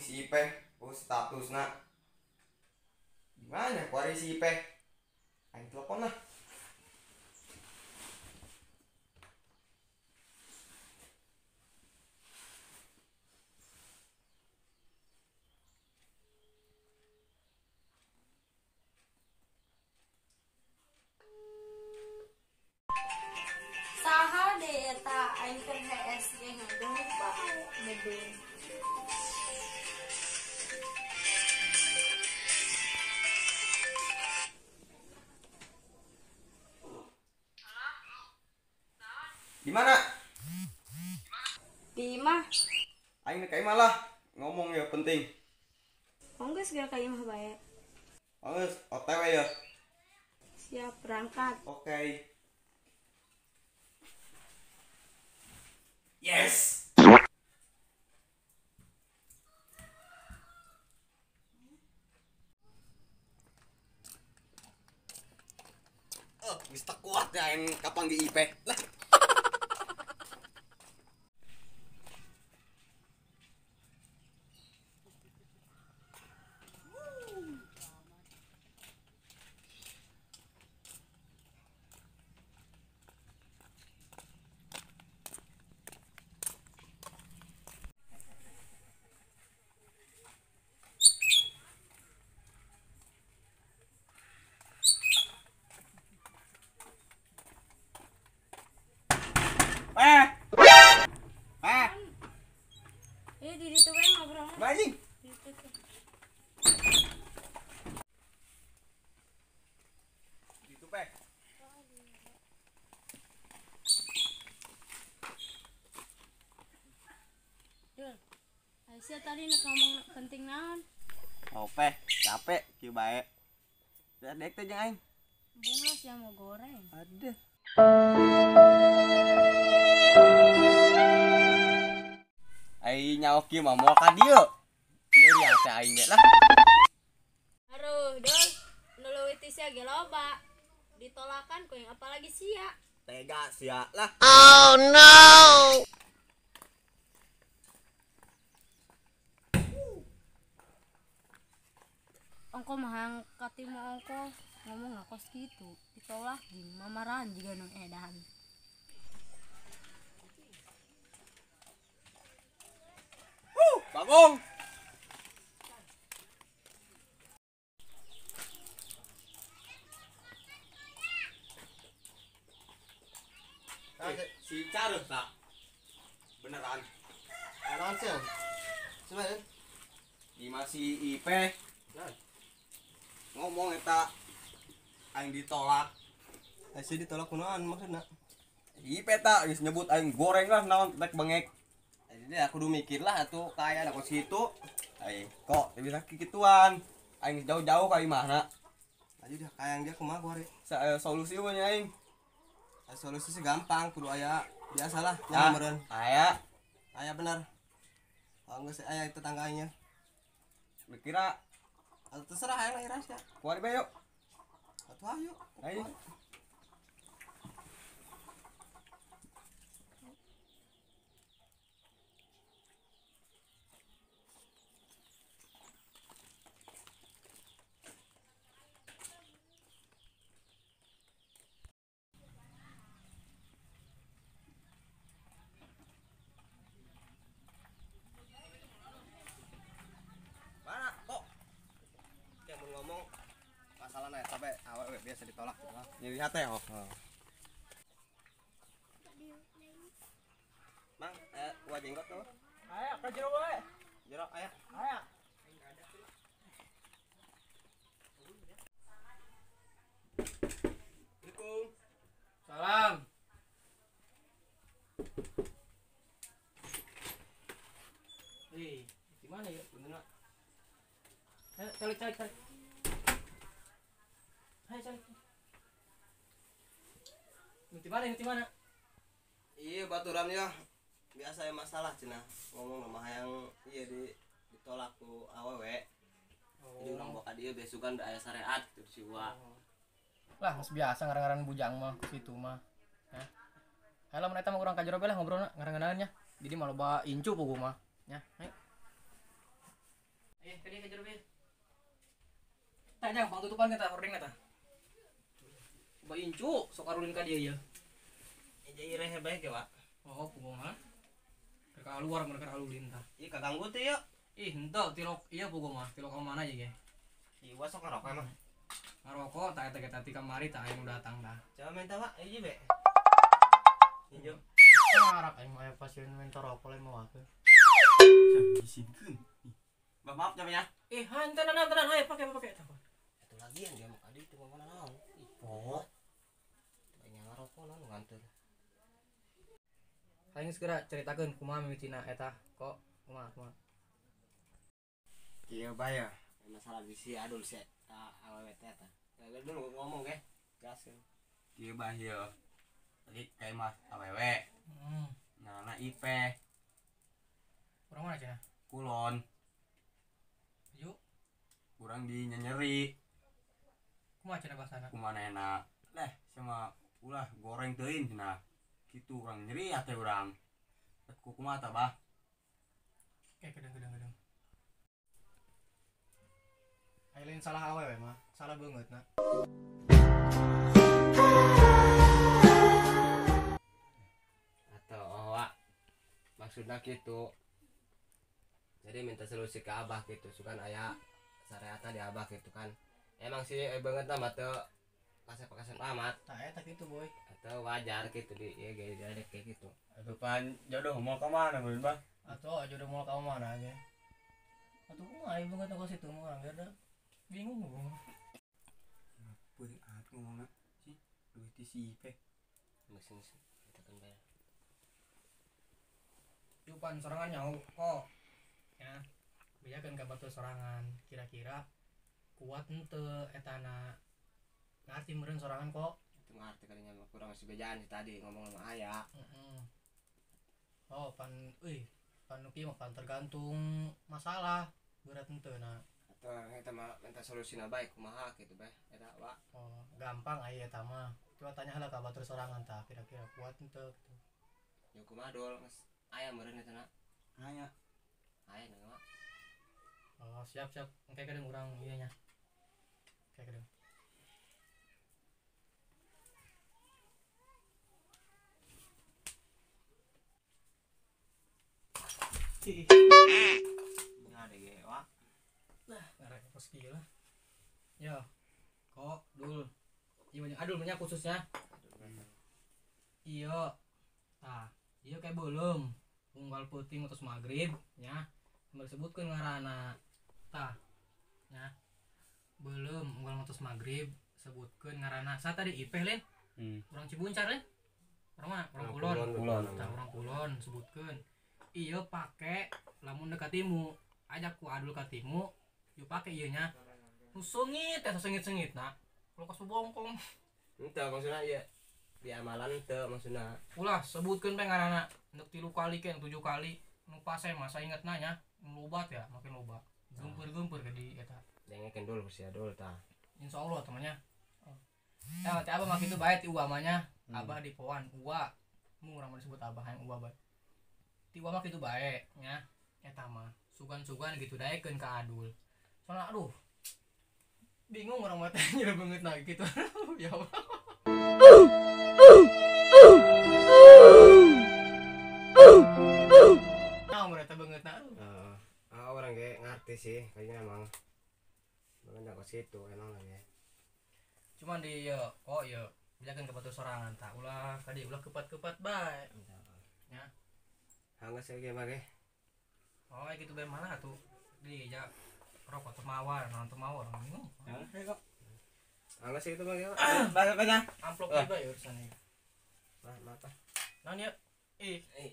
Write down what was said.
si Ipe, oh statusna. Gimana kuari si Ipe? Aing telepon lah. Saha deh eta aing keur HS ge ngageung bae medun. Di mana? Di imah. Aing ka imah lah, ngomong ya penting. Oh geus geura ka imah bae. Oh geus, OTW ya. Siap berangkat. Oke. Yes. Oh, geus tak kuat ya aing kapan di IP. Lah. Di situ we ngobrol. Anjing. Gitu pe. Dul. Aisyah tadi nak ngomong penting naon? Oh pe, capek kieu bae. Dek teh jeung aing. Bunga sia mau goreng. Aduh. Ai nyawa kieu mah moal ka dieu. Nyeri asa aing ge lah. Aduh, Dul, nu leuwih ti sia ge loba. Ditolakan ku yang apalagi sia. Tega sia lah. Oh no. Ongko mah katimu ongko ngomong ngakos kitu, ditolak jeung mamaran jiga nu edan. Bagong. Si Carut tak? Beneran. Naon sih? Sebenarnya di masih IP. Ngomong eta aing ditolak. Ai ditolak kunaon maksudna? IP ta geus nyebut aing goreng lah naon tek bengek. Jadi aku kudu mikir lah atuh kaya ada kos kitu. Aing kok teu bisa kikituan. Aing jauh-jauh ka imahna. Ayo dah kayang dia kumaha kuari. Solusi mah nya aing. Solusi sih gampang kudu aya biasalah nya meureun. Aya. Aya bener. Oh geus aya tetangga aingnya. Dikira atau terserah aing lah rahasia. Kuari bae yuk. Atuh ayo. Ayo. Ngomong masalahnya sampai awak biasa ditolak gitu. Nyeri hati oh. Mang, gua jenggot tuh. Aya, ka jero wae. Jero aya. Aya. Assalamualaikum. Salam. Eh, gimana ya? Bener. Ayo, calik calik calik. Ayo calik. Nanti mana, nanti mana? Iya baturan ya. Biasa ya masalah cenah. Ngomong sama hayang iya di ditolak ku awewe. Oh. Jadi urang boka dia besukan da aya syariat gitu si Wa. Oh. Lah, geus biasa ngarang-ngarang bujang mah ke situ mah. Ya. Hayo lamun eta mah urang ka jero bae lah ngobrolna ngarang-ngarangan nya. Jadi mah loba incu puguh mah. Nya, ayo. Kadi kejar be. Tah jang pangtutupan kita hordeng eta. Coba incu sok arulin ka dieu ya. Jadi ireh bae ke, Pak. Oh, pugongan. Mereka keluar mereka alulin tah. Ih, kaganggu teh yuk. Ih, henteu tilok ieu pugo mah, tilok ka mana aja ge. Ih, wa sok ngarokok emang. Ngarokok tah eta ge tadi kamari tah aya nu datang tah. Coba minta, Pak, hiji be. Hiji. Ngarak aing mah aya pasien minta rokok lain mau apa. Isinkeun. Bah, maaf jamnya. Ih, hantenan tenan hayo pake pake tah. Satu lagi yang dia mau kadi itu mau naon. Ih, poh. Banyak ngarokok naon nganter. Aing segera ceritakeun kumaha mimitina eta kok kumaha kumaha. Kieu bae ya, masalah bisi adul sih ka awewe teh eta. Gagal dulu ngomong ge. Gaskeun. Kieu bae ieu. Tadi kayak mas awewe. Ngaranna Ipe. Urang mana cenah? Kulon. Yuk. Kurang di nyenyeri. Kumaha cenah basana? Kumaha enak. Leh sama ulah goreng teuing cenah. Kitu urang nyeri ate urang. Ku kumaha tah, Bah? Oke, gedeng-gedeng. Aing lain salah awewe mah, salah beungeut na. Atau oh, Wak. Maksudna kitu. Jadi minta solusi ke Abah gitu, sukan aya syariatan di Abah gitu kan. Emang sih beungeutna mah teu kasep-kasep amat. Tah eta kitu, Boy. Atau wajar gitu di ya gaya kayak gitu. Aduh pan jodoh mau ke mana, Bun, Bah? Atau jodoh mau ke mana aja. Atuh kumaha ieu beungeutna ka situ mah urang ge bingung gua. Peuring amat ngomongna sih, duit ti si Ipe. Mesin sih, kita kan bayar. Yupan sorangan nyaho kok. Ya. Bejakeun ka batur sorangan, kira-kira kuat henteu etana. Ngarti meureun sorangan kok. Itu ngarti kalinya mah kurang masih bejaan sih tadi ngomong sama aya. Heeh. Oh, pan euy, pan nu kieu mah pan tergantung masalah berat henteu na. Atau eta mah minta solusina bae kumaha gitu bae eta, Wak. Oh, gampang aya eta mah. Coba tanya heula ka batur sorangan tah kira-kira kuat henteu gitu. Ya kumaha dol geus aya meureun eta na. Aya. Aya na, Wak. Oh, siap-siap. Engke kadang urang ieu nya. Engke kadang. Nah, deh, Wak. Nah, ngarek pos kieu lah. Ya. Kok dul. Ieu banyak adul nya khususnya. Iya. Tah, ieu kayak belum. Unggal peuting atos maghrib nya. Disebutkeun ngaranna. Tah. Nya. Belum unggal atos maghrib sebutkeun ngaranna. Sa tadi Ipeh lin. Urang Cibuncar lin. Urang mana? Urang Kulon. Kulon. Tah urang Kulon sebutkeun. Ieu pake lamun dekat timu ajak ku adul ka timu ieu pake ieu nya. Nu seungit teh sengit-sengit na. Kalau kasu bongkong. Henteu maksudna ieu di amalan teu maksudna. Ulah sebutkeun bae ngaranna. Endek 3 kali ke 7 kali nu pase mah saingetna nya. Nu lobat ya makin loba. Geumpeur-geumpeur ke di eta. Dengekeun dulu si adul tah. Insyaallah temannya. Ya teh abah mah kitu bae ti uwa mah nya. Abah di poan uwa. Mu urang mah disebut abah hayang uwa bae. Ti uwa mah kitu bae nya. Eta mah sugan-sugan gitu daekeun ka adul. Soalna aduh bingung orang mah teh nyeri beungeut na gitu. Ya Allah. Nah, mereka beungeut na. Heeh. Ah, orang ge ngarti sih kayaknya emang. Beungeut ke situ emang lah ya. Cuman di yo kok yo bejakeun ka batur sorangan tah ulah kadi ulah kepat-kepat bae. Ya. Hangga sih ge mah ge. Oh, gitu bae mana tuh di ja rokok teu mawar, naon teu mawar bingung. Ya, kok. Hangga sih itu mah ge. Bah, banyak. Amplop bae urusannya. Mah, maaf ah. Naon ya? Ih. Ih.